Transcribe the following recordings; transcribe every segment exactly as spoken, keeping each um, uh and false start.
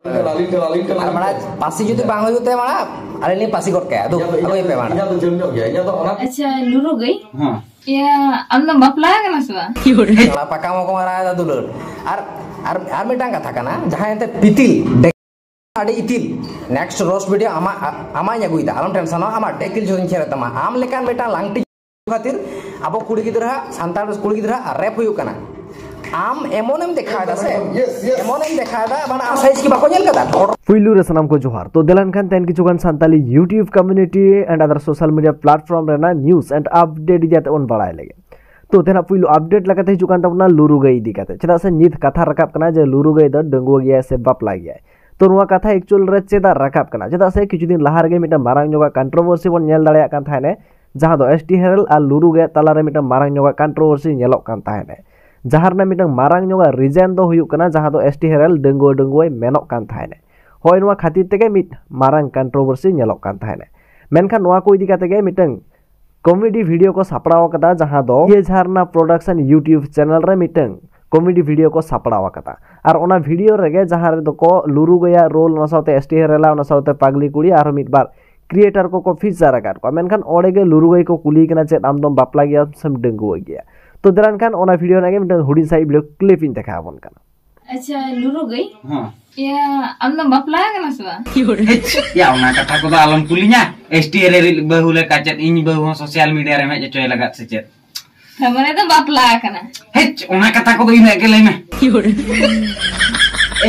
ᱟᱨ ᱢᱟᱲᱟᱝ ᱯᱟᱹᱥᱤ ᱡᱩᱫᱤ ᱵᱟᱝ ᱦᱩᱭᱩᱜ ᱛᱟᱭᱟ ᱢᱟᱲᱟᱝ, ᱟᱹᱞᱤᱧ ᱞᱤᱧ ᱯᱟᱹᱥᱤ ᱜᱚᱫ ᱠᱟᱭᱟ᱾ ᱟᱫᱚ ᱟᱹᱜᱩᱭ ᱯᱮ ᱢᱟᱲᱟᱝ᱾ ᱟᱪᱪᱷᱟ, ᱞᱩᱨᱩ ᱜᱟᱹᱭ, ᱤᱭᱟᱹ, ᱟᱢ ᱫᱚᱢ ᱵᱟᱯᱞᱟ ᱟᱠᱟᱱᱟ ᱥᱮ ᱵᱟᱝ? ᱚᱱᱟ ᱯᱟᱠᱟ ᱢᱚᱠᱚ ᱢᱟᱨᱟᱣ ᱮᱫᱟ ᱫᱩᱞᱟᱹᱲ᱾ ᱟᱨ ᱟᱨ ᱟᱨ ᱢᱤᱫᱴᱟᱝ ᱠᱟᱛᱷᱟ ᱠᱟᱱᱟ, ᱡᱟᱦᱟᱸᱭ ᱮᱱᱛᱮ ᱯᱤᱛᱤᱞ ᱰᱮ-, ᱟᱹᱰᱤ ᱤᱛᱤᱞ, next roast video ᱟᱢᱟᱜ ᱟᱢᱟᱜ ᱤᱧ ᱟᱹᱜᱩᱭᱮᱫᱟ, ᱟᱞᱚᱢ ᱴᱮᱱᱥᱚᱱᱚᱜᱼᱟ, ᱟᱢᱟᱜ ᱰᱮᱠᱤᱞ ᱡᱷᱚᱛᱚᱧ ᱠᱷᱮᱨ ᱛᱟᱢᱟ᱾ ᱟᱢ ᱞᱮᱠᱟᱱ ᱢᱤᱫᱴᱟᱝ ᱞᱟᱝᱴᱤ ᱠᱷᱟᱹᱛᱤᱨ ᱟᱵᱚ ᱠᱩᱲᱤ ᱜᱤᱫᱽᱨᱟᱹ ᱦᱟᱜ, ᱥᱟᱱᱛᱟᱲ ᱠᱩᱲᱤ ᱜᱤᱫᱽᱨᱟᱹ ᱦᱟᱜ ᱨᱮᱯ ᱦᱩᱭᱩᱜ ᱠᱟᱱᱟ᱾ ᱟᱢ ᱮᱢᱚᱱᱮᱢ ᱫᱮᱠᱷᱟᱣ ᱮᱫᱟ ᱥᱮ, ᱮᱢᱚᱱᱮᱢ ᱫᱮᱠᱷᱟᱣ ᱮᱫᱟ, ᱢᱟᱱᱮ ᱟᱢ ᱥᱟᱭᱤᱡ ᱠᱤ ᱵᱟᱠᱚ ᱧᱮᱞ ᱠᱟᱫᱟ? ᱯᱩᱭᱞᱩ ᱨᱮ ᱥᱟᱱᱟᱢ ᱠᱚ ᱡᱚᱦᱟᱨ᱾ ᱛᱚ ᱫᱮᱞᱟᱱ ᱠᱷᱟᱱ ᱛᱮᱦᱮᱧ ᱠᱤᱪᱷᱩ ᱜᱟᱱ Santali YouTube community and other social media platform ᱨᱮᱱᱟᱜ news and update ᱤᱫᱤ ᱠᱟᱛᱮ ᱵᱚᱱ ᱵᱟᱲᱟᱭ ᱞᱮᱜᱮ᱾ ᱛᱚ ᱛᱮᱦᱮᱧᱟᱜ ᱯᱩᱭᱞᱩ update ᱞᱮᱠᱟᱛᱮ ᱦᱤᱡᱩᱜ ᱠᱟᱱ ᱛᱟᱵᱚᱱᱟ ᱞᱩᱨᱩ ᱜᱟᱹᱭ ᱤᱫᱤ ᱠᱟᱛᱮ᱾ ᱪᱮᱫᱟᱜ ᱥᱮ ᱱᱤᱛ ᱠᱟᱛᱷᱟ ᱨᱟᱠᱟᱵ ᱠᱟᱱᱟ ᱡᱮ ᱞᱩᱨᱩ ᱜᱟᱹᱭ ᱫᱚ ᱰᱟᱺᱜᱩᱣᱟᱹ ᱜᱮᱭᱟᱭ ᱥᱮ ᱵᱟᱯᱞᱟ ᱜᱮᱭᱟᱭ᱾ ᱛᱚ ᱱᱚᱣᱟ ᱠᱟᱛᱷᱟ actual ᱨᱮ ᱪᱮᱫᱟᱜ ᱨᱟᱠᱟᱵ ᱠᱟᱱᱟ? ᱪᱮᱫᱟᱜ ᱥᱮ ᱠᱤᱪᱷᱩ ᱫᱤᱱ ᱞᱟᱦᱟ ᱨᱮᱜᱮ ᱢᱤᱫᱴᱟᱝ ᱢᱟᱨᱟᱝ ᱧᱚᱜᱟᱜ controversy ᱵᱚᱱ ᱧᱮᱞ ᱫᱟᱲᱮᱭᱟᱜ ᱠᱟᱱ ᱛᱟᱦᱮᱱᱟ, ᱡᱟᱦᱟᱸ ᱫᱚ ᱮᱥ ᱴᱤ ᱦᱮᱨᱮᱞ ᱟᱨ ᱞᱩᱨᱩ ᱜᱟᱹᱭ ᱛᱟᱞᱟᱨᱮ ᱢᱤᱫᱴᱟᱝ ᱢᱟᱨᱟᱝ ᱧᱚᱜᱟᱜ controversy ᱧᱮᱞᱚᱜ ᱠᱟᱱ ᱛᱟᱦᱮᱱᱟ, ᱡᱟᱦᱟᱸ ᱨᱮᱱᱟᱜ ᱢᱤᱫᱴᱟᱝ ᱢᱟᱨᱟᱝ ᱧᱚᱜᱟᱜ reason ᱫᱚ ᱦᱩᱭᱩᱜ ᱠᱟᱱᱟ ᱡᱟᱦᱟᱸ ᱫᱚ ᱮᱥ ᱴᱤ ᱦᱮᱨᱮᱞ ᱰᱟᱺᱜᱩᱣᱟᱹ ᱰᱟᱺᱜᱩᱣᱟᱹᱭ ᱢᱮᱱᱚᱜ ᱠᱟᱱ ᱛᱟᱦᱮᱱᱟ᱾ ᱦᱳᱭ, ᱱᱚᱣᱟ ᱠᱷᱟᱹᱛᱤᱨ ᱛᱮᱜᱮ ᱢᱤᱫ ᱢᱟᱨᱟᱝ controversy ᱧᱮᱞᱚᱜ ᱠᱟᱱ ᱛᱟᱦᱮᱱᱟ᱾ ᱢᱮᱱᱠᱷᱟᱱ ᱱᱚᱣᱟ ᱠᱚ ᱤᱫᱤ ᱠᱟᱛᱮ ᱜᱮ ᱢᱤᱫᱴᱟᱝ comedy video ᱠᱚ ᱥᱟᱯᱲᱟᱣ ᱟᱠᱟᱫᱟ, ᱡᱟᱦᱟᱸ ᱫᱚ ᱤᱭᱟᱹ ᱡᱷᱟᱨᱱᱟ production YouTube channel ᱨᱮ ᱢᱤᱫᱴᱟᱝ comedy video ᱠᱚ ᱥᱟᱯᱲᱟᱣ ᱟᱠᱟᱫᱟ᱾ ᱟᱨ ᱚᱱᱟ video ᱨᱮᱜᱮ ᱡᱟᱦᱟᱸ ᱨᱮᱫᱚ ᱠᱚ ᱞᱩᱨᱩ ᱜᱟᱹᱭᱟᱜ role, ᱚᱱᱟ ᱥᱟᱶᱛᱮ ᱮᱥ ᱴᱤ ᱦᱮᱨᱮᱞᱟ, ᱚᱱᱟ ᱥᱟᱶᱛᱮ ᱯᱟᱜᱽᱞᱤ ᱠᱩᱲᱤ, ᱟᱨᱦᱚᱸ ᱢᱤᱫ ᱵᱟᱨ creator ᱠᱚᱠᱚ feature ᱟᱠᱟᱫ ᱠᱚᱣᱟ᱾ ᱢᱮᱱᱠᱷᱟᱱ ᱚᱸᱰᱮ ᱜᱮ ᱞᱩᱨᱩ ᱜᱟᱹᱭ ᱠᱚ ᱠᱩᱞᱤ ᱠᱟᱱᱟ, "ᱪᱮᱫ ᱟᱢ ᱫᱚᱢ ᱵᱟᱯᱞᱟ ᱜᱮᱭᱟ ᱥᱮᱢ ᱰᱟᱺᱜᱩᱣᱟᱹ ᱜᱮᱭᱟ?" ᱛᱚ ᱫᱮᱞᱟᱱ ᱠᱷᱟᱱ ᱚᱱᱟ video ᱨᱮᱱᱟᱜ ᱜᱮ ᱢᱤᱫᱴᱟᱝ ᱦᱩᱰᱤᱧ ᱥᱟᱺᱦᱤᱡ video clip ᱤᱧ ᱫᱮᱠᱷᱟᱣ ᱟᱵᱚᱱ ᱠᱟᱱᱟ᱾ ᱟᱪᱪᱷᱟ, ᱞᱩᱨᱩ ᱜᱟᱹᱭ, ᱦᱮᱸ᱾ ᱤᱭᱟᱹ, ᱟᱢ ᱫᱚᱢ ᱵᱟᱯᱞᱟ ᱟᱠᱟᱱᱟ ᱥᱮ ᱵᱟᱝ? ᱦᱮᱪ, ᱭᱟ, ᱚᱱᱟ ᱠᱟᱛᱷᱟ ᱠᱚᱫᱚ ᱟᱞᱚᱢ ᱠᱩᱞᱤᱧᱟ᱾ ᱮᱥ ᱴᱤ ᱦᱮᱨᱮᱞ ᱵᱟᱹᱦᱩ ᱞᱮᱠᱟ ᱪᱮᱫ ᱤᱧ ᱵᱟᱹᱦᱩ ᱦᱚᱸ social media ᱨᱮᱢ ᱦᱮᱡ ᱦᱚᱪᱚᱭ ᱞᱟᱜᱟᱫ ᱥᱮ ᱪᱮᱫ? ᱛᱟᱨ ᱢᱟᱱᱮ ᱫᱚ ᱵᱟᱯᱞᱟ ᱟᱠᱟᱱᱟ᱾ ᱦᱮᱪ, ᱚᱱᱟ ᱠᱟᱛᱷᱟ ᱠᱚᱫᱚ ᱤᱱᱟᱹᱜ ᱜᱮ ᱞᱟᱹᱭ ᱢᱮ᱾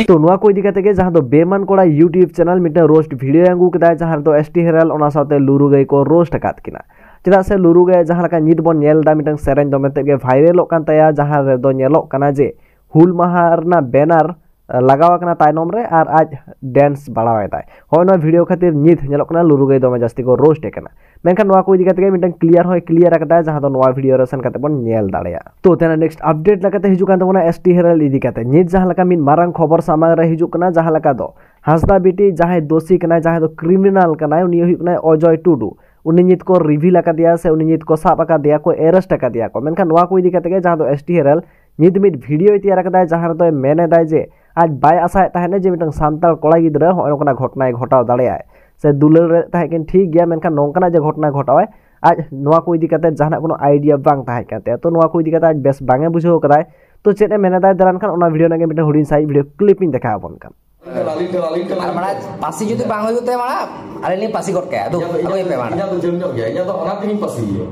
ᱛᱚ ᱱᱚᱣᱟ ᱠᱚ ᱤᱫᱤ ᱠᱟᱛᱮ ᱜᱮ ᱡᱟᱦᱟᱸ ᱫᱚ ᱵᱮᱢᱟᱱ ᱠᱚᱲᱟ YouTube channel ᱢᱤᱫᱴᱟᱝ roast video ᱮ ᱟᱹᱜᱩ ᱠᱮᱫᱟᱭ, ᱡᱟᱦᱟᱸ ᱨᱮᱫᱚ ᱮᱥ ᱴᱤ ᱦᱮᱨᱮᱞ ᱚᱱᱟ ᱥᱟᱶᱛᱮ ᱞᱩᱨᱩ ᱜᱟᱹᱭ ᱠᱚ roast ᱟᱠᱟᱫ ᱠᱤᱱᱟ᱾ ᱪᱮᱫᱟᱜ ᱥᱮ ᱞᱩᱨᱩ ᱜᱟᱹᱭ ᱡᱟᱦᱟᱸ ᱞᱮᱠᱟ ᱱᱤᱛ ᱵᱚᱱ ᱧᱮᱞ ᱮᱫᱟ, ᱢᱤᱫᱴᱟᱝ ᱥᱮᱨᱮᱧ ᱫᱚᱢᱮ ᱛᱮᱫ ᱜᱮ viralᱚᱜ ᱠᱟᱱ ᱛᱟᱭᱟ, ᱡᱟᱦᱟᱸ ᱨᱮᱫᱚ ᱧᱮᱞᱚᱜ ᱠᱟᱱᱟ ᱡᱮ ᱦᱩᱞ ᱢᱟᱦᱟ ᱨᱮᱱᱟᱜ banner ᱞᱟᱜᱟᱣ ᱟᱠᱟᱱᱟ ᱛᱟᱭᱱᱚᱢ ᱨᱮ ᱟᱨ ᱟᱡ dance ᱵᱟᱲᱟᱣ ᱮᱫᱟᱭ᱾ ᱦᱚᱸᱜᱼᱚᱭ ᱱᱚᱣᱟ video ᱠᱷᱟᱹᱛᱤᱨ ᱱᱤᱛ ᱧᱮᱞᱚᱜ ᱠᱟᱱᱟ ᱞᱩᱨᱩ ᱜᱟᱹᱭ ᱫᱚᱢᱮ ᱡᱟᱹᱥᱛᱤ ᱠᱚ roast ᱮ ᱠᱟᱱᱟ᱾ ᱢᱮᱱᱠᱷᱟᱱ ᱱᱚᱣᱟ ᱠᱚ ᱤᱫᱤ ᱠᱟᱛᱮ ᱜᱮ ᱢᱤᱫᱴᱟᱝ clear ᱦᱚᱸᱭ clear ᱟᱠᱟᱫᱟ, ᱡᱟᱦᱟᱸ ᱫᱚ ᱱᱚᱣᱟ video ᱨᱮ ᱥᱮᱱ ᱠᱟᱛᱮ ᱵᱚᱱ ᱧᱮᱞ ᱫᱟᱲᱮᱭᱟᱜᱼᱟ᱾ ᱛᱚ ᱛᱮᱱᱟᱜ next update ᱞᱮᱠᱟᱛᱮ ᱦᱤᱡᱩᱜ ᱠᱟᱱ ᱛᱟᱵᱚᱱᱟ ᱮᱥ ᱴᱤ ᱦᱮᱨᱮᱞ ᱤᱫᱤ ᱠᱟᱛᱮ᱾ ᱱᱤᱛ ᱡᱟᱦᱟᱸ ᱞᱮᱠᱟ ᱢᱤᱫ ᱢᱟᱨᱟᱝ ᱠᱷᱚᱵᱚᱨ ᱥᱟᱢᱟᱝ ᱨᱮ ᱦᱤᱡᱩᱜ ᱠᱟᱱᱟ, ᱡᱟᱦᱟᱸ ᱞᱮᱠᱟ ᱫᱚ ᱦᱟᱸᱥᱫᱟ ᱵᱤᱴᱤ ᱡᱟᱦᱟᱸᱭ ᱫᱳᱥᱤ ᱠᱟᱱᱟᱭ, ᱡᱟᱦᱟᱸᱭ ᱫᱚ criminal ᱠᱟᱱᱟᱭ, ᱩᱱᱤ ᱦᱩᱭᱩᱜ ᱠᱟᱱᱟᱭ ᱚᱡᱚᱭ ᱴᱩᱰᱩ᱾ ᱩᱱᱤ ᱱᱤᱛ ᱠᱚ reveal ᱟᱠᱟᱫᱮᱭᱟ ᱥᱮ ᱩᱱᱤ ᱱᱤᱛ ᱠᱚ ᱥᱟᱵ ᱟᱠᱟᱫᱮᱭᱟ ᱠᱚ, arrest ᱟᱠᱟᱫᱮᱭᱟ ᱠᱚ᱾ ᱢᱮᱱᱠᱷᱟᱱ ᱱᱚᱣᱟ ᱠᱚ ᱤᱫᱤ ᱠᱟᱛᱮ ᱜᱮ ᱡᱟᱦᱟᱸ ᱫᱚ ᱮᱥ ᱴᱤ ᱦᱮᱨᱮᱞ ᱱᱤᱛ ᱢᱤᱫ video ᱭ ᱛᱮᱭᱟᱨ ᱟᱠᱟᱫᱟᱭ, ᱡᱟᱦᱟᱸ ᱨᱮᱫᱚᱭ ᱢᱮᱱ ᱮᱫᱟᱭ ᱡᱮ ᱟᱡ ᱵᱟᱭ ᱟᱥᱟᱭᱮᱫ ᱛᱟᱦᱮᱸᱫ ᱡᱮ ᱢᱤᱫᱴᱟᱝ ᱥᱟᱱᱛᱟᱲ ᱠᱚᱲᱟ ᱜᱤᱫᱽᱨᱟᱹ ᱦᱚᱸᱜᱼᱚᱭ ᱱᱚᱝᱠᱟᱱᱟᱜ ᱜᱷᱚᱴᱚᱱᱟᱭ ᱜᱷᱚᱴᱟᱣ ᱫᱟᱲᱮᱭᱟᱜᱼᱟ᱾ ᱥᱮ ᱫᱩᱞᱟᱹᱲ ᱨᱮ ᱛᱟᱦᱮᱸ ᱠᱤᱱ ᱴᱷᱤᱠ ᱜᱮᱭᱟ, ᱢᱮᱱᱠᱷᱟᱱ ᱱᱚᱝᱠᱟᱱᱟᱜ ᱡᱮ ᱜᱷᱚᱴᱚᱱᱟᱭ ᱜᱷᱚᱴᱟᱣᱟᱭ, ᱟᱡ ᱱᱚᱣᱟ ᱠᱚ ᱤᱫᱤ ᱠᱟᱛᱮ ᱡᱟᱦᱟᱱᱟᱜ ᱠᱳᱱᱳ idea ᱵᱟᱝ ᱛᱟᱦᱮᱸ ᱠᱟᱱ ᱛᱟᱭᱟ᱾ ᱛᱚ ᱱᱚᱣᱟ ᱠᱚ ᱤᱫᱤ ᱠᱟᱛᱮ ᱟᱡ ᱵᱮᱥ ᱵᱟᱝ ᱮ ᱵᱩᱡᱷᱟᱹᱣ ᱠᱟᱫᱟᱭ᱾ ᱛᱚ ᱪᱮᱫ ᱮ ᱢᱮᱱᱮᱫᱟᱭ, ᱫᱮᱞᱟᱱ ᱠᱷᱟᱱ ᱚᱱᱟ video ᱨᱮᱱᱟᱜ ᱜᱮ ᱢᱤᱫᱴᱮᱱ ᱦᱩᱰᱤᱧ ᱥᱟᱺᱦᱤᱡ video clip ᱤᱧ ᱫᱮᱠᱷᱟᱣ ᱟᱵᱚᱱ ᱠᱟᱱᱟ᱾ ᱟᱨ ᱢᱟᱲᱟᱝ ᱯᱟᱹᱥᱤ ᱡᱩᱫᱤ ᱵᱟᱝ ᱦᱩᱭᱩᱜ ᱛᱟᱭᱟ ᱢᱟᱲᱟᱝ, ᱟᱹᱞᱤᱧ ᱞᱤᱧ ᱯᱟᱹᱥᱤ ᱜᱚᱫ ᱠᱟᱭᱟ᱾ ᱟᱫᱚ ᱤᱧᱟᱹᱜ ᱫᱚ, ᱟᱹᱜᱩᱭ ᱯᱮ ᱢᱟᱲᱟᱝ᱾ ᱤᱧᱟᱹᱜ ᱫᱚ ᱡᱷᱟᱹᱞ ᱧᱚᱜ ᱜᱮᱭᱟ, ᱤᱧᱟᱹᱜ ᱫᱚ ᱚᱱᱟ ᱛᱮᱜᱮᱧ ᱯᱟᱹᱥᱤᱭᱮᱭᱟ᱾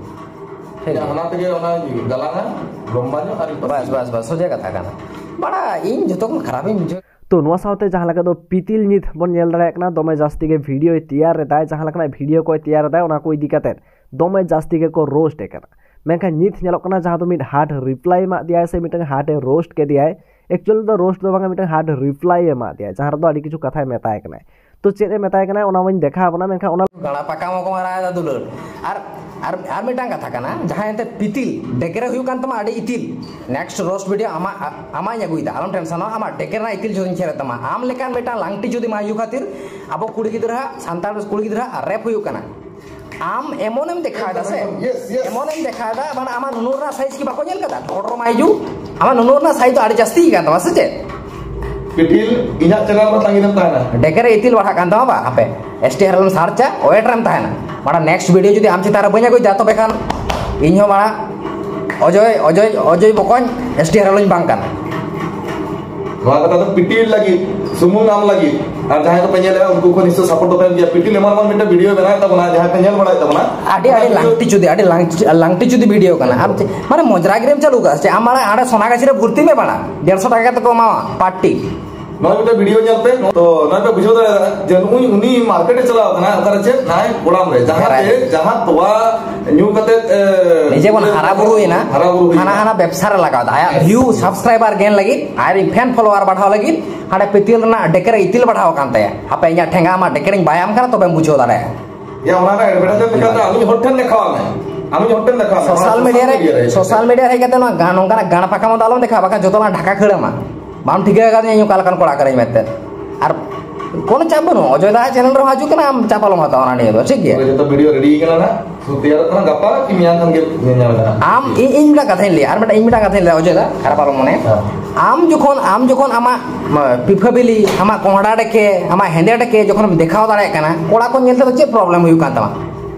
ᱴᱷᱤᱠ᱾ ᱤᱧᱟᱹᱜ ᱦᱟᱱᱟ ᱛᱮᱜᱮ ᱚᱱᱟ ᱜᱟᱞᱟᱝᱟ, ᱞᱚᱢᱵᱟ ᱧᱚᱜ ᱟᱨᱤᱧ ᱯᱟᱹᱥᱤᱭᱮᱭᱟ᱾ ᱵᱟᱥ, ᱵᱟᱥ, ᱵᱟᱥ, ᱥᱚᱡᱷᱮ ᱠᱟᱛᱷᱟ ᱠᱟᱱᱟ᱾ ᱢᱟᱲᱟᱝ ᱤᱧ ᱡᱚᱛᱚ ᱠᱷᱚᱱ ᱠᱷᱟᱨᱟᱯ ᱤᱧ ᱵᱩᱡᱷᱟᱹᱣ ᱛᱚ ᱱᱚᱣᱟ ᱥᱟᱶᱛᱮ ᱡᱟᱦᱟᱸ ᱞᱮᱠᱟ ᱫᱚ ᱯᱤᱛᱤᱞ ᱧᱤᱛ ᱵᱚᱱ ᱧᱮᱞ ᱫᱟᱲᱮᱭᱟᱜ ᱠᱟᱱᱟ, ᱫᱚᱢᱮ ᱡᱟᱹᱥᱛᱤ ᱜᱮ video ᱭ ᱛᱮᱭᱟᱨ ᱮᱫᱟᱭ, ᱡᱟᱦᱟᱸ ᱞᱮᱠᱟᱱᱟᱜ video ᱠᱚᱭ ᱛᱮᱭᱟᱨ ᱮᱫᱟᱭ ᱚᱱᱟ ᱠᱚ ᱤᱫᱤ ᱠᱟᱛᱮ ᱫᱚᱢᱮ ᱡᱟᱹᱥᱛᱤ ᱜᱮᱠᱚ roast ᱮ ᱠᱟᱱᱟ᱾ ᱢᱮᱱᱠᱷᱟᱱ ᱧᱤᱛ ᱧᱮᱞᱚᱜ ᱠᱟᱱᱟ ᱡᱟᱦᱟᱸ ᱫᱚ ᱢᱤᱫ hard reply ᱮᱢᱟᱜ ᱫᱮᱭᱟᱭ ᱥᱮ ᱢᱤᱫᱴᱟᱝ hard ᱮ roast ᱠᱮᱫᱮᱭᱟᱭ᱾ Actually ᱫᱚ roast ᱫᱚ ᱵᱟᱝᱟ, ᱢᱤᱫᱴᱟᱝ hard reply ᱮ ᱮᱢᱟᱜ ᱫᱮᱭᱟᱭ, ᱡᱟᱦᱟᱸ ᱨᱮᱫᱚ ᱟᱹᱰᱤ ᱠᱤᱪᱷᱩ ᱠᱟᱛᱷᱟᱭ ᱢᱮᱛᱟᱭ ᱠᱟᱱᱟᱭ᱾ ᱛᱚ ᱪᱮᱫ ᱮ ᱢᱮᱛᱟᱭ ᱠᱟᱱᱟ ᱚᱱᱟ ᱢᱟᱧ ᱫᱮᱠᱷᱟᱣ ᱟᱵᱚᱱᱟ, ᱢᱮᱱᱠᱷᱟᱱ ᱚᱱᱟ ᱜᱟᱲᱟ ᱯᱟᱠᱟ ᱢᱟᱠᱚ ᱢᱟᱨᱟᱣ ᱮᱫᱟ ᱫᱩᱞᱟᱹᱲ᱾ ᱟᱨ, ᱟᱨ, ᱟᱨ ᱢᱤᱫᱴᱟᱝ ᱠᱟᱛᱷᱟ ᱠᱟᱱᱟ, ᱡᱟᱦᱟᱸᱭ ᱮᱱᱛᱮ ᱯᱤᱛᱤᱞ ᱰᱮᱠᱮᱨᱮ ᱦᱩᱭᱩᱜ ᱠᱟᱱ ᱛᱟᱢᱟ ᱟᱹᱰᱤ ᱤᱛᱤᱞ, next roast video ᱟᱢᱟᱜ, ᱟᱢᱟᱜ ᱤᱧ ᱟᱹᱜᱩᱭᱮᱫᱟ, ᱟᱞᱚᱢ ᱴᱮᱱᱥᱚᱱᱚᱜᱼᱟ, ᱟᱢᱟᱜ ᱰᱮᱠᱮᱨ ᱨᱮᱱᱟᱜ ᱤᱛᱤᱞ ᱡᱷᱚᱛᱚᱧ ᱪᱷᱮᱨᱮᱫ ᱛᱟᱢᱟ᱾ ᱟᱢ ᱞᱮᱠᱟᱱ ᱢᱤᱫᱴᱟᱝ ᱞᱟᱝᱴᱤ ᱡᱩᱫᱤ ᱢᱟᱭᱡᱩ ᱠᱷᱟᱹᱛᱤᱨ ᱟᱵᱚ ᱠᱩᱲᱤ ᱜᱤᱫᱽᱨᱟᱹ ᱦᱟᱜ, ᱥᱟᱱᱛᱟᱲ ᱠᱩᱲᱤ ᱜᱤᱫᱽᱨᱟᱹ ᱦᱟᱜ rape ᱦᱩᱭᱩᱜ ᱠᱟᱱᱟ᱾ ᱟᱢ ᱮᱢᱚᱱᱮᱢ ᱫᱮᱠᱷᱟᱣ ᱮᱫᱟ ᱥᱮ, Yes, yes. ᱮᱢᱚᱱᱮᱢ ᱫᱮᱠᱷᱟᱣ ᱮᱫᱟ, ᱢᱟᱱᱮ ᱟᱢᱟᱜ ᱱᱩᱱᱩᱨ ᱨᱮᱱᱟᱜ size ᱠᱤ ᱵᱟᱠᱚ ᱧᱮᱞ ᱠᱟᱫᱟ? ᱰᱷᱚᱰᱨᱚ ᱢᱟᱭᱡᱩ, ᱟᱢᱟᱜ ᱱᱩᱱᱩᱨ ᱨᱮᱱᱟᱜ size ᱫᱚ ᱟᱹᱰᱤ ᱡᱟᱹᱥᱛᱤ ᱠᱟᱱ ᱛᱟᱢᱟ ᱥᱮ ᱪᱮᱫ? ᱯᱤᱴᱤᱞ, ᱤᱧᱟᱹᱜ channel ᱨᱮ ᱛᱟᱺᱜᱤ ᱨᱮᱢ ᱛᱟᱦᱮᱱᱟ᱾ ᱰᱮᱠᱮᱨ ᱨᱮ ᱤᱛᱤᱞ ᱵᱟᱲᱦᱟᱜ ᱠᱟᱱ ᱛᱟᱢᱟ ᱵᱟ? ᱦᱟᱯᱮ, S T ᱦᱮᱨᱮᱞ ᱮᱢ search ᱟ, wait ᱨᱮᱢ ᱛᱟᱦᱮᱱᱟ᱾ ᱢᱟᱲᱟᱝ next video ᱡᱩᱫᱤ ᱟᱢ ᱪᱮᱛᱟᱱ ᱨᱮ ᱵᱟᱹᱧ ᱟᱹᱜᱩᱭᱮᱫᱟ, ᱛᱚᱵᱮ ᱠᱷᱟᱱ ᱤᱧ ᱦᱚᱸ ᱢᱟᱲᱟᱝ ᱚᱡᱚᱭ, ᱚᱡᱚᱭ, ᱚᱡᱚᱭ ᱵᱚᱠᱚᱧ S T ᱦᱮᱨᱮᱞ ᱤᱧ ᱵᱟᱝ ᱠᱟᱱᱟ᱾ ᱱᱚᱣᱟ ᱠᱟᱛᱷᱟ ᱫᱚ ᱯᱤᱴᱤᱞ ᱞᱟᱹᱜᱤᱫ, ᱥᱩᱢᱩᱝ ᱟᱢ ᱞᱟᱹᱜᱤᱫ᱾ ᱟᱨ ᱡᱟᱦᱟᱸᱭ ᱠᱚᱯᱮ ᱧᱮᱞᱮᱫᱼᱟ, ᱩᱱᱠᱩ ᱠᱚ ᱱᱤᱥᱪᱚᱭ support ᱫᱚᱯᱮ ᱮᱢ ᱜᱮᱭᱟ᱾ ᱯᱤᱴᱤᱞ ᱮᱢᱚᱱ ᱮᱢᱚᱱ ᱢᱤᱫᱴᱮᱱ video ᱵᱮᱱᱟᱣᱮᱫ ᱛᱟᱵᱚᱱᱟ, ᱡᱟᱦᱟᱸᱭ ᱯᱮ ᱧᱮᱞ ᱵᱟᱲᱟᱭᱮᱫ ᱛᱟᱵᱚᱱᱟ᱾ ᱟᱹᱰᱤ, ᱟᱹᱰᱤ ᱞᱟᱝᱴᱤ ᱪᱩᱫᱤ, ᱟᱹᱰᱤ ᱞᱟᱝ-, ᱞᱟᱝᱴᱤ ᱪᱩᱫᱤ video ᱠᱟᱱᱟ᱾ ᱟᱢ ᱪᱮᱫ, ᱢᱟᱱᱮ ᱢᱚᱡᱽᱨᱟ ᱜᱤᱨᱤᱢ ᱪᱟᱹᱞᱩ ᱠᱟᱜᱼᱟ ᱥᱮ ᱪᱮᱫ? ᱟᱢ ᱢᱟᱲᱟᱝ ᱦᱟᱸᱰᱮ ᱥᱚᱱᱟᱜᱟᱪᱷᱤ ᱨᱮ ᱵᱷᱚᱨᱛᱤ ᱢᱮ ᱢᱟᱲᱟᱝ, ᱰᱮᱲᱥᱚ ᱴᱟᱠᱟ ᱠᱟᱛᱮ ᱠᱚ ᱮᱢᱟᱣᱟ per ᱴᱤ᱾ ᱱᱚᱣᱟ ᱢᱤᱫᱴᱮᱱ video ᱧᱮᱞ ᱯᱮ, ᱛᱚ ᱱᱚᱣᱟ ᱯᱮ ᱵᱩᱡᱷᱟᱹᱣ ᱫᱟᱲᱮᱭᱟᱜᱼᱟ ᱡᱮ ᱱᱩᱭ, ᱩᱱᱤ market ᱮ ᱪᱟᱞᱟᱣ ᱟᱠᱟᱱᱟ, ᱚᱠᱟᱨᱮ ᱪᱮᱫ? ᱱᱟᱭ ᱠᱚᱲᱟᱢ ᱨᱮ, ᱡᱟᱦᱟᱸ ᱛᱮ, ᱡᱟᱦᱟᱸ ᱛᱚᱣᱟ ᱧᱩ ᱠᱟᱛᱮ, ᱮ, ᱱᱤᱡᱮ ᱵᱚᱱ ᱦᱟᱨᱟ ᱵᱩᱨᱩᱭᱮᱱᱟ, ᱦᱟᱨᱟ ᱵᱩᱨᱩ ᱦᱩᱭᱱᱟ᱾ ᱦᱟᱱᱟ ᱦᱟᱱᱟ ᱵᱮᱵᱽᱥᱟ ᱨᱮ ᱞᱟᱜᱟᱣ ᱮᱫᱟ, ᱟᱭᱟᱜ view, subscriber gain ᱞᱟᱹᱜᱤᱫ, ᱟᱡᱨᱮᱱ fan follower ᱵᱟᱲᱦᱟᱣ ᱞᱟᱹᱜᱤᱫ ᱦᱟᱸᱰᱮ ᱯᱤᱛᱤᱞ ᱨᱮᱱᱟᱜ ᱰᱮᱠᱮᱨ ᱤᱛᱤᱞ ᱵᱟᱲᱦᱟᱣ ᱟᱠᱟᱱ ᱛᱟᱭᱟ᱾ ᱦᱟᱯᱮ ᱤᱧᱟᱹᱜ ᱴᱷᱮᱸᱜᱟ ᱟᱢᱟᱜ ᱰᱮᱠᱮᱨᱤᱧ ᱵᱟᱭᱟᱢ ᱠᱟᱱᱟ, ᱛᱚᱵᱮᱢ ᱵᱩᱡᱷᱟᱹᱣ ᱫᱟᱲᱮᱭᱟᱜᱼᱟ᱾ ᱭᱟ, ᱚᱱᱟ ᱨᱮᱱᱟᱜ advertisement ᱞᱮᱠᱟᱛᱮ ᱟᱢᱤᱡ ᱦᱚᱲ ᱴᱷᱮᱱ ᱫᱮᱠᱷᱟᱣ ᱢᱮ, ᱟᱢᱤᱡ ᱦᱚᱲ ᱴᱷᱮᱱ ᱫᱮᱠᱷᱟᱣ ᱢᱮ, ᱥᱳᱥᱟᱞ ᱚᱱᱟ ᱢᱤᱰᱤᱭᱟ ᱨᱮ, ᱥᱳᱥᱟᱞ ᱢᱤᱰᱤᱭᱟ ᱨᱮ ᱦᱮᱡ ᱠᱟᱛᱮ ᱱᱚᱣᱟ ᱜᱟᱱ, ᱱᱚᱝᱠᱟᱱᱟᱜ ᱜᱟᱱ ᱯᱟᱠᱟᱢ ᱫᱚ ᱟᱞᱚᱢ ᱫᱮᱠᱷᱟᱣᱟ, ᱵᱟᱠᱷᱟᱱ ᱡᱚᱛᱚ ᱞᱟᱝ ᱰᱷᱟᱠᱟ ᱠᱷᱟᱹᱲ ᱟᱢᱟ᱾ ᱵᱟᱢ ᱴᱷᱤᱠᱟᱹ ᱟᱠᱟᱫᱤᱧᱟ ᱤᱧ ᱚᱠᱟ ᱞᱮᱠᱟᱱ ᱠᱚᱲᱟ ᱠᱟᱹᱱᱟᱹᱧ ᱢᱮᱱᱛᱮ᱾ ᱟᱨ ᱠᱳᱱᱳ ᱪᱟᱯ ᱵᱟᱹᱱᱩᱜᱼᱟ, ᱚᱡᱚᱭ ᱫᱟ ᱪᱮᱱᱮᱞ ᱨᱮᱦᱚᱸ ᱦᱤᱡᱩᱜ ᱠᱟᱱᱟ, ᱟᱢ ᱪᱟᱯ ᱟᱞᱚᱢ ᱦᱟᱛᱟᱣᱟ ᱚᱱᱟ ᱱᱤᱭᱟᱹ ᱫᱚ, ᱴᱷᱤᱠ ᱜᱮᱭᱟ? ᱡᱚᱛᱚ ᱵᱷᱤᱰᱤᱭᱳ ᱨᱮᱰᱤ ᱠᱟᱱᱟ ᱱᱟᱜ, ᱥᱩᱫᱷᱩ ᱛᱮᱭᱟᱨᱚᱜ ᱠᱟᱱᱟ, ᱜᱟᱯᱟ ᱠᱤ ᱢᱮᱭᱟᱝ ᱠᱷᱟᱱ ᱜᱮ ᱧᱮᱞ ᱧᱟᱢ ᱮᱫᱟ᱾ ᱟᱢ, ᱤᱧ, ᱤᱧ ᱢᱤᱫᱴᱟᱝ ᱠᱟᱛᱷᱟᱧ ᱞᱟᱹᱭᱟ, ᱟᱨ ᱢᱤᱫᱴᱟᱝ, ᱤᱧ ᱢᱤᱫᱴᱟᱝ ᱠᱟᱛᱷᱟᱧ ᱞᱟᱹᱭᱟ, ᱚᱡᱚᱭ ᱫᱟ, ᱠᱷᱟᱨᱟᱯ ᱟᱞᱚᱢ ᱢᱚᱱᱮᱭᱟ᱾ ᱦᱮᱸ᱾ ᱟᱢ ᱡᱚᱠᱷᱚᱱ, ᱟᱢ ᱡᱚᱠᱷᱚᱱ ᱟᱢᱟᱜ, ᱢᱟ, ᱯᱤᱯᱷᱟᱹ ᱵᱤᱞᱤ, ᱟᱢᱟᱜ ᱠᱚᱸᱦᱰᱟ ᱰᱮᱠᱮ, ᱟᱢᱟᱜ ᱦᱮᱸᱫᱮ ᱰᱮᱠᱮ ᱡᱚᱠᱷᱚᱱᱮᱢ ᱫᱮᱠᱷᱟᱣ ᱫᱟᱲᱮᱭᱟᱜ ᱠᱟᱱᱟ, ᱠᱚᱲᱟ ᱠᱚ ᱧᱮᱞ ᱛᱮᱫᱚ ᱪᱮᱫ ᱯᱨᱚᱵᱞᱮᱢ ᱦᱩᱭᱩᱜ ᱠᱟᱱ ᱛᱟᱢᱟ?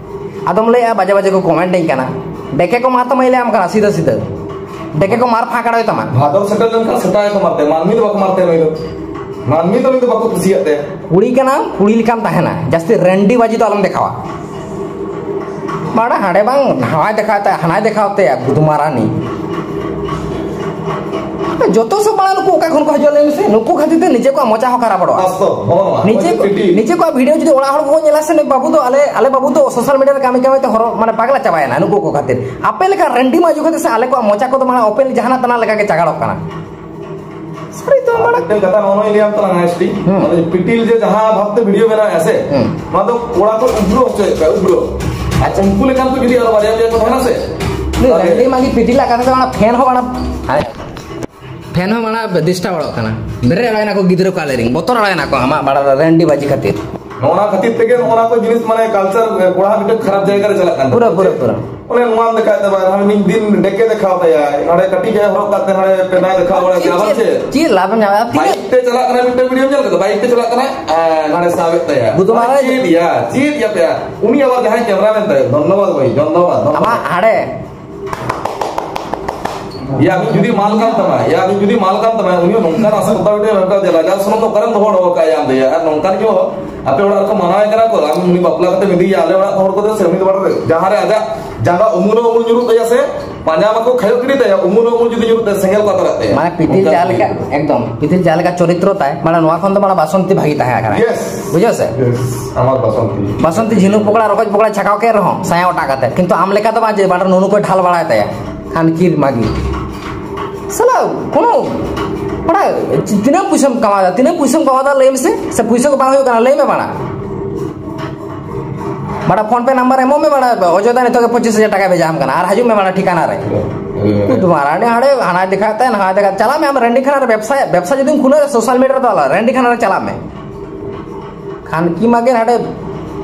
ᱟᱫᱚᱢ ᱞᱟᱹᱭᱟ ᱵᱟᱡᱮ ᱵᱟᱡᱮ ᱠᱚ ᱠᱚᱢᱮᱱᱴ ᱟᱹᱧ ᱠᱟᱱᱟ, ᱰᱮᱠᱮ ᱠᱚ ᱢᱟᱨ ᱛᱟᱢᱟ, ᱞᱟᱹᱭᱟᱢ ᱠᱟᱱᱟ ᱥᱤᱫᱷᱟᱹ ᱥᱤᱫᱷᱟᱹ, ᱰᱮᱠᱮ ᱠᱚ ᱢᱟᱨ ᱯᱷᱟᱸᱠ ᱟᱲᱟᱭ ᱛᱟᱢᱟ᱾ ᱵᱷᱟᱫᱚᱨ ᱥᱮᱴᱮᱨ ᱞᱮᱱᱠᱷᱟᱱ ᱥᱮᱛᱟ ᱜᱮᱠᱚ ᱢᱟᱨ ᱛᱟᱭᱟ, ᱢᱟᱹᱱᱢᱤ ᱫᱚ ᱵᱟᱠᱚ ᱢᱟᱨ ᱛᱟᱭᱟ ᱱᱩᱭ ᱫᱚ, ᱢᱟᱹᱱᱢᱤ ᱫᱚ ᱱᱩᱭ ᱫᱚ ᱵᱟᱠᱚ ᱠᱩᱥᱤᱭᱟᱜ ᱛᱟᱭᱟ᱾ ᱠᱩᱲᱤ ᱠᱟᱱᱟᱢ, ᱠᱩᱲᱤ ᱞᱮᱠᱟᱢ ᱛᱟᱦᱮᱱᱟ, ᱡᱟᱹᱥᱛᱤ ᱨᱟᱹᱱᱰᱤ ᱵᱟᱡᱤ ᱫᱚ ᱟᱞᱚᱢ ᱫᱮᱠᱷᱟᱣᱟ᱾ ᱵᱟᱲᱟ ᱦᱟᱸᱰᱮ ᱵᱟᱝ ᱦᱟᱱᱟᱭ ᱫᱮᱠᱷᱟᱣ ᱛᱟᱭᱟ, ᱦᱟᱱᱟᱭ ᱫᱮᱠᱷᱟᱣ ᱛᱟᱭᱟ, ᱜᱩᱫᱩᱢᱟ ᱨᱟᱱᱤ᱾ ᱡᱚᱛᱚ ᱥᱮᱫ ᱵᱟᱲᱟ ᱱᱩᱠᱩ ᱚᱠᱟ ᱠᱷᱚᱱ ᱠᱚ ᱦᱤᱡᱩᱜᱼᱟ ᱞᱟᱹᱭ ᱢᱮᱥᱮ? ᱱᱩᱠᱩ ᱠᱷᱟᱹᱛᱤᱨ ᱛᱮ ᱱᱤᱡᱮ ᱠᱚᱣᱟᱜ ᱢᱚᱪᱟ ᱦᱚᱸ ᱠᱷᱟᱨᱟᱯ ᱵᱟᱲᱟᱜᱼᱟ᱾ ᱵᱟᱥᱛᱚᱵ, ᱱᱚᱜᱼᱚ ᱱᱚᱣᱟ᱾ ᱱᱤᱡᱮ ᱱᱚᱜᱼᱚᱭ ᱠᱚ, ᱯᱤᱴᱤ᱾ ᱱᱤᱡᱮ ᱠᱚᱣᱟᱜ ᱵᱷᱤᱰᱤᱭᱳ ᱡᱩᱫᱤ ᱚᱲᱟᱜ ᱦᱚᱲ ᱠᱚᱠᱚ ᱧᱮᱞᱟ ᱥᱮ, ᱱᱩᱭ ᱵᱟᱹᱵᱩ ᱫᱚ ᱟᱞᱮ, ᱟᱞᱮ ᱵᱟᱹᱵᱩ ᱫᱚ ᱥᱳᱥᱟᱞ ᱢᱤᱰᱤᱭᱟ ᱨᱮ ᱠᱟᱹᱢᱤ ᱠᱟᱹᱢᱤ ᱛᱮ ᱦᱚᱨᱚᱜ, ᱢᱟᱱᱮ, ᱯᱟᱜᱽᱞᱟ ᱪᱟᱵᱟᱭᱮᱱᱟ ᱱᱩᱠᱩ ᱠᱚ ᱠᱷᱟᱹᱛᱤᱨ᱾ ᱟᱯᱮ ᱞᱮᱠᱟ ᱨᱟᱹᱱᱰᱤ ᱢᱟᱡᱩ ᱠᱷᱟᱹᱛᱤᱨ ᱥᱮ ᱟᱞᱮ ᱠᱚᱣᱟᱜ ᱢᱚᱪᱟ ᱠᱚᱫᱚ, ᱢᱟᱱᱮ, ᱳᱯᱮᱱ ᱡᱟᱦᱟᱱᱟᱜ ᱛᱟᱱᱟᱜ ᱞᱮᱠᱟ ᱜᱮ ᱪᱟᱜᱟᱲᱚᱜ ᱠᱟᱱᱟ᱾ ᱥᱟᱹᱨᱤ ᱛᱚ ᱵᱟᱲᱟ᱾ ᱢᱤᱫᱴᱮᱱ ᱠᱟᱛᱷᱟ ᱱᱚᱜᱼᱚ ᱱᱚᱣᱟ ᱞᱟᱹᱭᱟᱢ ᱛᱟᱞᱟᱝ, ᱮᱥ ᱴᱤ᱾ ᱦᱩᱸ᱾ ᱢᱟᱱᱮ, ᱯᱤᱴᱤᱞ ᱡᱮ ᱡᱟᱦᱟᱸ ᱵᱷᱟᱵᱛᱮ ᱵᱷᱤᱰᱤᱭᱳ ᱵᱮᱱᱟᱣᱮᱫᱼᱟ ᱥᱮ, ᱦᱩᱸ᱾ ᱱᱚᱣᱟ ᱫᱚ ᱠᱚᱲᱟ ᱠᱚ ᱩᱜᱽᱨᱚ ᱦᱚᱪᱚᱭᱮᱫ ᱠᱚᱣᱟ, ᱩᱜᱽᱨᱚ᱾ ᱟᱪᱪᱷᱟ᱾ ᱩᱱᱠᱩ ᱞᱮᱠᱟᱱ ᱠᱚ ᱡᱩᱫᱤ ᱟᱨᱚ ᱵᱟᱨᱭᱟ ᱯᱮᱭᱟ ᱠᱚ ᱛᱟᱦᱮᱱᱟ ᱥᱮ, ᱱᱩᱭ ᱛᱟᱦᱞᱮ ᱨᱟᱹᱱᱰᱤ ᱢᱟᱹᱜᱤ ᱯᱤᱴᱤᱞᱟᱜ ᱠᱟᱛᱷᱟ ᱫᱚ ᱚᱱᱟ ᱯᱷᱮᱱ ᱦᱚᱸ ᱚᱱᱟ, ᱯᱷᱮᱱ ᱦᱚᱸ ᱢᱟᱲᱟᱝ ᱰᱤᱥᱴᱟᱵ ᱵᱟᱲᱟᱜ ᱠᱟᱱᱟ᱾ ᱵᱮᱨᱮᱫ ᱵᱟᱲᱟᱭᱱᱟ ᱠᱚ ᱜᱤᱫᱽᱨᱟᱹ ᱠᱚ ᱟᱞᱮ ᱨᱮᱱ, ᱵᱚᱛᱚᱨ ᱵᱟᱲᱟᱭᱱᱟ ᱠᱚ ᱟᱢᱟᱜ ᱵᱟᱲᱟ ᱨᱮ ᱨᱟᱹᱱᱰᱤ ᱵᱟᱹᱡᱤ ᱠᱷᱟᱹᱛᱤᱨ᱾ ᱱᱚᱜᱼᱚ ᱱᱟ ᱠᱷᱟᱹᱛᱤᱨ ᱛᱮᱜᱮ ᱱᱚᱜᱼᱚ ᱱᱟ ᱠᱚ ᱡᱤᱱᱤᱥ, ᱢᱟᱱᱮ, ᱠᱟᱞᱪᱟᱨ, ᱠᱚᱲᱟ ᱢᱤᱫᱴᱮᱱ ᱠᱷᱟᱨᱟᱯ ᱡᱟᱭᱜᱟ ᱨᱮ ᱪᱟᱞᱟᱜ ᱠᱟᱱ ᱯᱩᱨᱟᱹ, ᱛᱟᱵᱚᱱᱟ᱾ ᱯᱩᱨᱟᱹ, ᱯᱩᱨᱟᱹ᱾ ᱚᱱᱮ ᱱᱚᱣᱟᱢ ᱫᱮᱠᱷᱟᱣᱮᱫ ᱛᱟᱵᱚᱱᱟ, ᱟᱨ ᱢᱤᱫ ᱫᱤᱱ ᱰᱮᱠᱮ ᱫᱮᱠᱷᱟᱣ ᱛᱟᱭᱟᱭ, ᱱᱚᱰᱮ ᱠᱟᱹᱴᱤᱡ ᱮ ᱦᱚᱨᱚᱜ ᱠᱟᱜ ᱛᱮ ᱱᱚᱰᱮ ᱯᱮᱱᱟᱭ ᱫᱮᱠᱷᱟᱣ ᱵᱟᱲᱟᱭ ᱛᱟᱭᱟ, ᱵᱟᱝ ᱪᱮᱫ? ᱪᱮᱫ ᱞᱟᱵᱷ ᱮᱢ ᱧᱟᱢᱟ? ᱛᱤᱱᱟᱹᱜ ᱵᱟᱭᱤᱠ ᱛᱮ ᱪᱟᱞᱟᱜ ᱠᱟᱱᱟᱭ, ᱢᱤᱫᱴᱮᱱ ᱵᱷᱤᱰᱤᱭᱳᱢ ᱧᱮᱞ ᱠᱟᱫᱟ? ᱵᱟᱭᱤᱠ ᱛᱮ ᱪᱟᱞᱟᱜ ᱠᱟᱱᱟᱭ, ᱮᱸ, ᱱᱚᱰᱮ ᱥᱟᱵᱮᱫ ᱛᱟᱭᱟ᱾ ᱜᱩᱫᱩᱢᱟᱨᱟ᱾ ᱪᱮᱫ ᱭᱟ, ᱪᱮᱫ ᱭᱟ ᱯᱮᱭᱟ? ᱩᱱᱤ ᱟᱵᱟᱨ ᱡᱟᱦᱟᱸᱭ ᱠᱮᱢᱨᱟᱢᱮᱱ ᱛᱟᱭ, ᱫᱷᱚᱱᱱᱚᱵᱟᱫ ᱵᱷᱟᱹᱭ, ᱫᱷᱚᱱᱱᱚᱵᱟᱫ, ᱫᱷᱚᱱᱱᱚᱵᱟᱫ᱾ ᱟᱢᱟᱜ ᱦᱟᱲᱮ᱾ ᱭᱟ, ᱟᱢ ᱡᱩᱫᱤ ᱢᱟᱞ ᱠᱟᱱ ᱛᱟᱢᱟ, ᱭᱟ, ᱟᱢ ᱡᱩᱫᱤ ᱢᱟᱞ ᱠᱟᱱ ᱛᱟᱢᱟ, ᱩᱱᱤ ᱦᱚᱸ ᱱᱚᱝᱠᱟᱱ ᱟᱥᱟ ᱠᱚᱛᱟ ᱢᱤᱫᱴᱮᱱ ᱮᱢ ᱠᱟᱫᱮᱭᱟ, ᱞᱟᱡᱟᱣ ᱥᱩᱱᱩᱢ ᱫᱚ ᱚᱠᱟᱨᱮᱢ ᱫᱚᱦᱚ ᱦᱚᱴᱚ ᱠᱟᱜᱼᱟ ᱭᱟ ᱟᱢ ᱫᱚ, ᱭᱟ? ᱟᱨ ᱱᱚᱝᱠᱟᱱ ᱜᱮ ᱦᱚᱸ ᱟᱯᱮ ᱚᱲᱟᱜ ᱨᱮᱠᱚ ᱢᱟᱱᱟᱣᱮ ᱠᱟᱱᱟ ᱠᱚ, ᱟᱢ ᱩᱱᱤ ᱵᱟᱯᱞᱟ ᱠᱟᱛᱮ ᱤᱫᱤᱭᱮᱭᱟ ᱟᱞᱮ ᱚᱲᱟᱜ ᱦᱚᱲ ᱠᱚᱫᱚ ᱥᱮ ᱩᱱᱤ ᱫᱚ ᱵᱟᱲᱟᱭ ᱨᱮ ᱡᱟᱦᱟᱸ ᱨᱮ ᱟᱡᱟᱜ ᱡᱟᱸᱜᱟ ᱩᱢᱩᱞ ᱦᱚᱸ ᱩᱢᱩᱞ ᱧᱩᱨᱩᱜ ᱛᱟᱭᱟ ᱥᱮ ᱯᱟᱸᱡᱟ ᱢᱟᱠᱚ ᱠᱷᱟᱭᱚ ᱜᱤᱰᱤ ᱛᱟᱭᱟ, ᱩᱢᱩᱞ ᱦᱚᱸ ᱩᱢᱩᱞ ᱡᱩᱫᱤ ᱧᱩᱨᱩᱜ ᱛᱟᱭᱟ, ᱥᱮᱸᱜᱮᱞ ᱠᱚ ᱟᱛᱟᱨᱟᱜ ᱛᱟᱭᱟ᱾ ᱢᱟᱱᱮ ᱯᱤᱛᱤᱞ ᱚᱱᱠᱟ ᱡᱟᱦᱟᱸ ᱞᱮᱠᱟ, ᱜᱮ᱾ ᱮᱠᱫᱚᱢ, ᱯᱤᱛᱤᱞ ᱡᱟᱦᱟᱸ ᱞᱮᱠᱟ ᱪᱚᱨᱤᱛᱨᱚ ᱛᱟᱭ, ᱢᱟᱱᱮ ᱱᱚᱣᱟ ᱠᱷᱚᱱ ᱫᱚ ᱢᱟᱱᱮ ᱵᱟᱥᱚᱱᱛᱤ ᱵᱷᱟᱹᱜᱤ ᱛᱟᱦᱮᱸ ᱠᱟᱱᱟ᱾ Yes᱾ ᱵᱩᱡᱷᱟᱹᱣ ᱥᱮ? Yes, ᱟᱢᱟᱨ ᱵᱟᱥᱚᱱᱛᱤ᱾ ᱵᱟᱥᱚᱱᱛᱤ ᱡᱷᱤᱱᱩᱠ ᱯᱚᱠᱲᱟ, ᱨᱚᱠᱚᱡ ᱯᱚᱠᱲᱟ ᱪᱷᱟᱠᱟᱣ ᱠᱮᱫ ᱨᱮᱦᱚᱸ, ᱥᱟᱭᱟ ᱚᱴᱟᱜ ᱠᱟᱛᱮ, ᱠᱤᱱᱛᱩ ᱟᱢ ᱞᱮᱠᱟ ᱫᱚ ᱵᱟᱝ ᱡᱮ ᱵᱟᱝ ᱱᱩᱱᱩ ᱠᱚ ᱰᱷᱟᱞ ᱵᱟᱲᱟᱭ ᱛᱟᱭᱟ᱾ ᱠᱷᱟᱱᱠᱤᱨ ᱢᱟᱜᱤ᱾ ᱥᱟᱞᱟ, ᱠᱳᱱᱳ, ᱵᱟᱲᱟ, ᱛᱤᱱᱟᱹᱜ ᱯᱩᱭᱥᱟᱹᱢ ᱠᱟᱢᱟᱣ ᱮᱫᱟ? ᱛᱤᱱᱟᱹᱜ ᱯᱩᱭᱥᱟᱹᱢ ᱠᱟᱢᱟᱣ ᱮᱫᱟ? ᱞᱟᱹᱭ ᱢᱮᱥᱮ᱾ ᱥᱮ ᱯᱩᱭᱥᱟᱹ ᱠᱚ ᱵᱟᱝ ᱦᱩᱭᱩᱜ ᱠᱟᱱᱟ? ᱞᱟᱹᱭ ᱢᱮ ᱵᱟᱲᱟ᱾ ᱵᱟᱲᱟ, PhonePe number ᱮᱢᱚᱜ ᱢᱮ ᱵᱟᱲᱟ᱾ ᱚᱡᱚᱭ ᱫᱟ ᱱᱤᱛᱚᱜ ᱜᱮ ᱯᱚᱸᱪᱤᱥ ᱦᱟᱡᱟᱨ ᱴᱟᱠᱟᱭ ᱵᱷᱮᱡᱟ ᱟᱢ ᱠᱟᱱᱟ᱾ ᱟᱨ ᱦᱤᱡᱩᱜ ᱢᱮ ᱵᱟᱲᱟ ᱴᱷᱤᱠᱟᱱᱟ ᱨᱮ᱾ ᱦᱮᱸ᱾ ᱠᱩᱫᱩᱢᱟᱨ, ᱦᱟᱸᱰᱮ, ᱦᱟᱸᱰᱮ, ᱦᱟᱱᱟᱭ ᱫᱮᱠᱷᱟᱣᱮᱫ ᱛᱟᱭ, ᱱᱟᱦᱟᱭ ᱫᱮᱠᱷᱟᱣ᱾ ᱪᱟᱞᱟᱜ ᱢᱮ ᱟᱢ ᱨᱟᱺᱰᱤ ᱠᱷᱟᱱᱟ ᱨᱮ ᱵᱮᱵᱽᱥᱟ, ᱵᱮᱵᱽᱥᱟ ᱡᱩᱫᱤᱢ ᱠᱷᱩᱞᱟᱹᱣ ᱥᱳᱥᱟᱞ ᱢᱤᱰᱤᱭᱟ ᱨᱮᱫᱚ ᱟᱞᱚ, ᱨᱟᱺᱰᱤ ᱠᱷᱟᱱᱟ ᱨᱮ ᱪᱟᱞᱟᱜ ᱢᱮ᱾ ᱠᱷᱟᱱ ᱠᱤ ᱢᱟᱜᱮ ᱱᱟᱰᱮ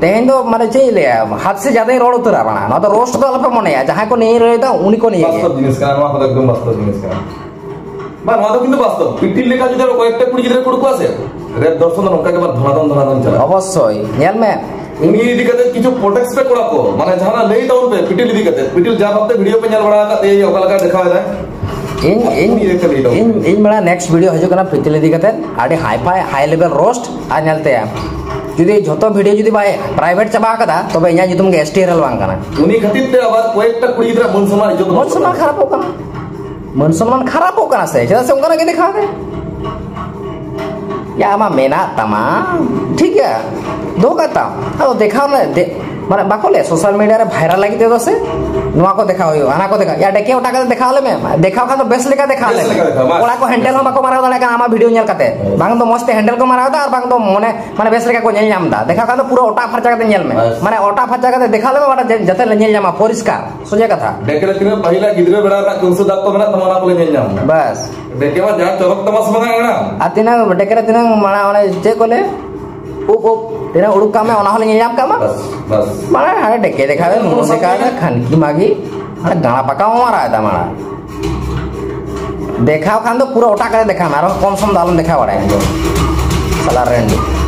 ᱛᱮᱦᱮᱧ ᱫᱚ ᱢᱟᱱᱮ ᱪᱮᱫ ᱤᱧ ᱞᱟᱹᱭᱟ, ᱦᱟᱛ ᱥᱮ ᱡᱟᱫᱟᱧ ᱨᱚᱲ ᱩᱛᱟᱹᱨᱟ ᱵᱟᱝᱟ᱾ ᱱᱚᱣᱟ ᱫᱚ ᱨᱳᱥᱴ ᱫᱚ ᱟᱞᱚᱯᱮ ᱢᱚᱱᱮᱭᱟ, ᱡᱟᱦᱟᱸᱭ ᱠᱚ ᱱᱤᱭᱟᱹ ᱞᱟᱹᱭᱫᱟ ᱩᱱᱤ ᱠᱚ ᱱᱤᱭᱟᱹ ᱜᱮ᱾ ᱵᱟᱥᱛᱚᱵ ᱡᱤᱱᱤᱥ ᱠᱟᱱᱟ, ᱱᱚᱣᱟ ᱠᱚᱫᱚ ᱮᱠᱫᱚᱢ ᱵᱟᱥᱛᱚᱵ ᱡᱤᱱᱤᱥ ᱠᱟᱱᱟ᱾ ᱵᱟᱝ, ᱱᱚᱣᱟ ᱫᱚ ᱠᱤᱱᱛᱩ ᱵᱟᱥᱛᱚᱵ᱾ ᱯᱤᱴᱤᱞ ᱞᱮᱠᱟ ᱡᱩᱫᱤ ᱟᱨᱚ ᱠᱚᱭᱮᱠᱴᱟ ᱠᱩᱲᱤ ᱜᱤᱫᱽᱨᱟᱹ ᱠᱚ ᱩᱰᱩᱠᱚᱜᱼᱟ ᱥᱮ, ᱨᱮᱯ ᱫᱚᱨᱥᱚᱱ ᱫᱚ ᱱᱚᱝᱠᱟ ᱜᱮ ᱟᱵᱟᱨ ᱫᱷᱟᱱᱟ ᱫᱚᱱ ᱫᱷᱟᱱᱟ ᱫᱚᱱ ᱪᱟᱞᱟᱜᱼᱟ᱾ ᱚᱵᱚᱥᱥᱳᱭ, ᱧᱮᱞ ᱢᱮ᱾ ᱩᱱᱤ ᱤᱫᱤ ᱠᱟᱛᱮ ᱠᱤᱪᱷᱩ ᱯᱨᱚᱴᱮᱥᱴ ᱯᱮ ᱠᱚᱲᱟ ᱠᱚ, ᱢᱟᱱᱮ ᱡᱟᱦᱟᱱᱟᱜ ᱞᱟᱹᱭ ᱛᱟᱵᱚᱱ ᱯᱮ ᱯᱤᱴᱤᱞ ᱤᱫᱤ ᱠᱟᱛᱮ᱾ ᱯᱤᱴᱤᱞ ᱡᱟ ᱵᱷᱟᱵᱛᱮ ᱵᱷᱤᱰᱤᱭᱳ ᱯᱮ ᱧᱮᱞ ᱵᱟᱲᱟ ᱟᱠᱟᱫ ᱛᱮ ᱚᱠᱟ ᱞᱮᱠᱟᱭ ᱫᱮᱠᱷᱟᱣ ᱮᱫᱟᱭ, ᱤᱧ ᱤᱧ ᱩᱱᱤ ᱤᱫᱤ ᱠᱟᱛᱮ ᱞᱟᱹᱭ ᱛᱟᱵᱚᱱ ᱤᱧ ᱯᱮ᱾ ᱤᱧ ᱢᱟᱲᱟᱝ ᱱᱮᱠᱥᱴ ᱵᱷᱤᱰᱤᱭᱳ ᱦᱤᱡᱩᱜ ᱠᱟᱱᱟ ᱯᱤᱴᱤᱞ ᱤᱫᱤ ᱠᱟᱛᱮ, ᱟᱹᱰᱤ ᱦᱟᱭ ᱯᱷᱟᱭ ᱦᱟᱭ ᱞᱮᱵᱮᱞ ᱨᱳᱥᱴ ᱟᱨ ᱧᱮᱞ ᱛᱮ᱾ ᱡᱩᱫᱤ ᱡᱷᱚᱛᱚ ᱵᱷᱤᱰᱤᱭᱳ ᱡᱩᱫᱤ ᱵᱟᱭ ᱯᱨᱟᱭᱵᱷᱮᱴ ᱪᱟᱵᱟ ᱟᱠᱟᱫᱟ, ᱛᱚᱵᱮ ᱤᱧᱟᱹᱜ ᱧᱩᱛᱩᱢ ᱜᱮ ᱮᱥ ᱴᱤ ᱟᱨ ᱮᱞ ᱵᱟᱝ ᱠᱟᱱᱟ᱾ ᱩᱱᱤ ᱠᱷᱟᱹᱛᱤᱨ ᱛᱮ ᱟᱵᱟᱨ ᱠᱚᱭᱮᱠᱴᱟ ᱠᱩᱲᱤ ᱜᱤᱫᱽᱨᱟᱹ ᱢᱟᱹᱱ ᱥᱚᱱᱢᱟᱱ ᱤᱡᱽᱡᱚᱛ ᱢᱟᱹᱱ ᱥᱚᱱᱢᱟᱱ ᱠᱷᱟᱨᱟᱯᱚᱜ ᱠᱟᱱᱟ᱾ ᱢᱟᱹᱱ ᱥᱚᱱᱢᱟᱱ ᱠᱷᱟᱨᱟᱯᱚᱜ ᱠᱟᱱᱟ ᱥᱮ, ᱪᱮᱫᱟᱜ ᱥᱮ ᱚᱱᱠᱟᱱᱟᱜ ᱜᱮ ᱫᱮᱠᱷᱟᱣ ᱫᱟᱭ᱾ ᱭᱟ, ᱟᱢᱟᱜ ᱢᱮᱱᱟᱜ ᱛᱟᱢᱟ, ᱴᱷᱤᱠ ᱜᱮᱭᱟ, ᱫᱚᱦᱚ ᱠᱟᱜ ᱛᱟᱢ, ᱟᱫᱚ ᱫᱮᱠᱷᱟᱣ ᱞᱮ ᱫᱮ-, ᱢᱟᱱᱮ ᱵᱟᱠᱚ ᱞᱟᱹᱭᱟ ᱥᱳᱥᱟᱞ ᱢᱤᱰᱤᱭᱟ ᱨᱮ ᱵᱷᱟᱭᱨᱟᱞ ᱞᱟᱹᱜᱤᱫ ᱛᱮᱫᱚ ᱥᱮ ᱱᱚᱣᱟ ᱠᱚ ᱫᱮᱠᱷᱟᱣ ᱦᱩᱭᱩᱜᱼᱟ, ᱦᱟᱱᱟ ᱠᱚ ᱫᱮᱠᱷᱟᱣ, ᱭᱟ, ᱰᱮᱠᱮ ᱚᱴᱟ ᱠᱟᱛᱮ ᱫᱮᱠᱷᱟᱣ ᱞᱮ ᱢᱮ, ᱫᱮᱠᱷᱟᱣ ᱠᱷᱟᱱ ᱫᱚ ᱵᱮᱥ ᱞᱮᱠᱟ ᱫᱮᱠᱷᱟᱣ ᱞᱮ ᱵᱮᱥ ᱢᱮ᱾ ᱞᱮᱠᱟ ᱫᱮᱠᱷᱟᱣ, ᱵᱟᱥ᱾ ᱚᱲᱟᱜ ᱠᱚ ᱦᱮᱱᱰᱮᱞ ᱦᱚᱸ ᱵᱟᱠᱚ ᱢᱟᱨᱟᱣ ᱫᱟᱲᱮᱭᱟᱜ ᱠᱟᱱᱟ ᱟᱢᱟᱜ ᱵᱷᱤᱰᱤᱭᱳ ᱧᱮᱞ ᱠᱟᱛᱮ, ᱵᱟᱝ ᱫᱚ ᱢᱚᱡᱽ ᱛᱮ ᱦᱮᱱᱰᱮᱞ ᱠᱚ ᱢᱟᱨᱟᱣ ᱮᱫᱟ ᱟᱨ ᱵᱟᱝ ᱫᱚ ᱢᱚᱱᱮ, ᱢᱟᱱᱮ ᱵᱮᱥ ᱞᱮᱠᱟ ᱠᱚ ᱧᱮᱞ ᱧᱟᱢ ᱮᱫᱟ, ᱫᱮᱠᱷᱟᱣ ᱠᱷᱟᱱ ᱫᱚ ᱯᱩᱨᱟᱹ ᱚᱴᱟ ᱯᱷᱟᱨᱪᱟ ᱠᱟᱛᱮ ᱧᱮᱞ ᱢᱮ, ᱵᱟᱥ᱾ ᱢᱟᱱᱮ ᱚᱴᱟ ᱯᱷᱟᱨᱪᱟ ᱠᱟᱛᱮ ᱫᱮᱠᱷᱟᱣ ᱞᱮ ᱢᱮ, ᱚᱱᱟ ᱡᱟ-, ᱡᱟᱛᱮ ᱞᱮ ᱧᱮᱞ ᱧᱟᱢᱟ ᱯᱚᱨᱤᱥᱠᱟᱨ᱾ ᱥᱚᱡᱷᱮ ᱠᱟᱛᱷᱟ᱾ ᱰᱮᱠᱮ ᱨᱮ ᱛᱤᱱᱟᱹᱜ ᱯᱟᱹᱦᱤᱞᱟᱜ ᱜᱤᱫᱽᱨᱟᱹ ᱵᱮᱲᱟ ᱨᱮᱱᱟᱜ ᱠᱟᱹᱢᱥᱩ ᱫᱟᱜ ᱠᱚ ᱢᱮᱱᱟᱜ ᱛᱟᱢᱟ, ᱚᱱᱟ ᱠᱚᱞᱮ ᱧᱮᱞ ᱧᱟᱢ ᱮᱫᱟ᱾ ᱵᱟᱥ᱾ ᱰᱮᱠᱮ ᱢᱟ ᱡᱟᱦᱟᱸ ᱪᱚᱨᱚᱠ ᱛᱟᱢᱟ ᱥᱮ ᱵᱟᱝᱟ ᱮᱲᱟᱢ᱾ ᱟᱨ ᱛᱤᱱᱟᱹᱝ ᱰᱮᱠᱮ ᱨᱮ ᱛᱤᱱᱟᱹᱝ ᱢᱟᱲᱟᱝ ᱚᱱᱮ ᱪᱮᱫ ᱠᱚ ᱞᱟᱹᱭᱟ? ᱩᱵ, ᱩᱵ᱾ ᱛᱤᱱᱟᱹᱝ ᱩᱰᱩᱠ ᱠᱟᱜ ᱢᱮ, ᱚᱱᱟ ᱦᱚᱸᱞᱮ ᱧᱮᱞ ᱧᱟᱢ ᱠᱟᱜ ᱢᱟ᱾ ᱵᱟᱥ, ᱵᱟᱥ᱾ ᱢᱟᱲᱟᱝ ᱦᱟᱱᱮ ᱰᱮᱠᱮ ᱫᱮᱠᱷᱟᱣ ᱢᱮ, ᱢᱩᱸ ᱫᱮᱠᱷᱟᱣ ᱢᱮ, ᱠᱷᱟᱱᱠᱤ ᱢᱟᱜᱤ᱾ ᱦᱟᱱᱮ ᱜᱟᱲᱟ ᱯᱟᱠᱟ ᱦᱚᱸ ᱢᱟᱨᱟᱣ ᱮᱫᱟ ᱢᱟᱲᱟᱝ᱾ ᱫᱮᱠᱷᱟᱣ ᱠᱷᱟᱱ ᱫᱚ ᱯᱩᱨᱟᱹ ᱚᱴᱟᱜ ᱠᱟᱛᱮ ᱫᱮᱠᱷᱟᱣ ᱢᱮ, ᱟᱨᱦᱚᱸ ᱠᱚᱢ ᱥᱚᱢ ᱫᱚ ᱟᱞᱚᱢ ᱫᱮᱠᱷᱟᱣ ᱵᱟᱲᱟᱭᱟ᱾ ᱥᱟᱞᱟ ᱨᱮᱱᱰᱤ᱾